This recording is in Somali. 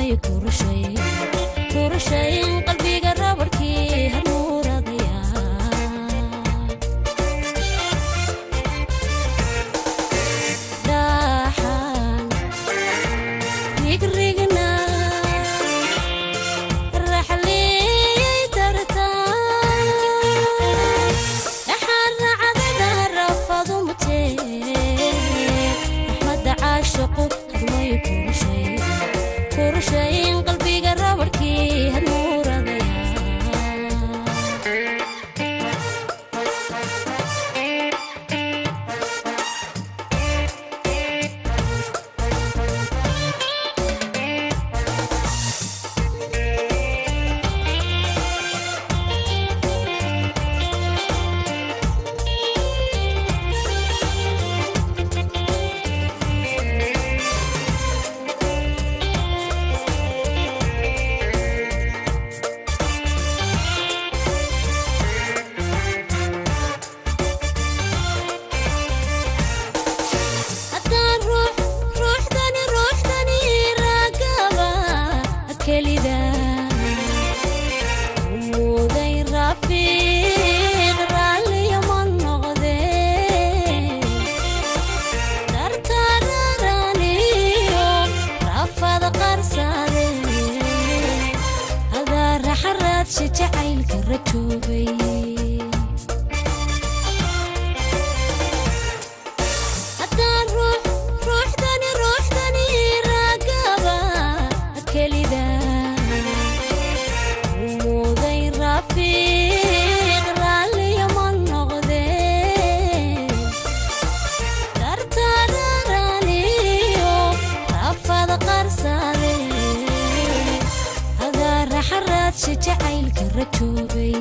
Hadmay kurushayn qalbiga rabarkii hanuuradaya. Dhaxan rigrigna raxliyay tartaa, dhaxan racdada rafadu mutee, raxmadda caashaqu hadmay kurushayn qalbiga rabarkii hanuuradaya. Haddaan ruux ruuxdani ruuxdani raagaba kelida umuuday, rafiiq raalliyo ma noqdee, dartararaniyo rafada qarsade, adaa raxaraadsha jacaylka rajoobay. Haddaan ruux ruuxdani ruuxdani raagaba kelida umuuday, rafiiq raalliyo ma noqdee, dartararaniyo rafada qarsade, adaa raxaraadsha jacaylka rajoobay.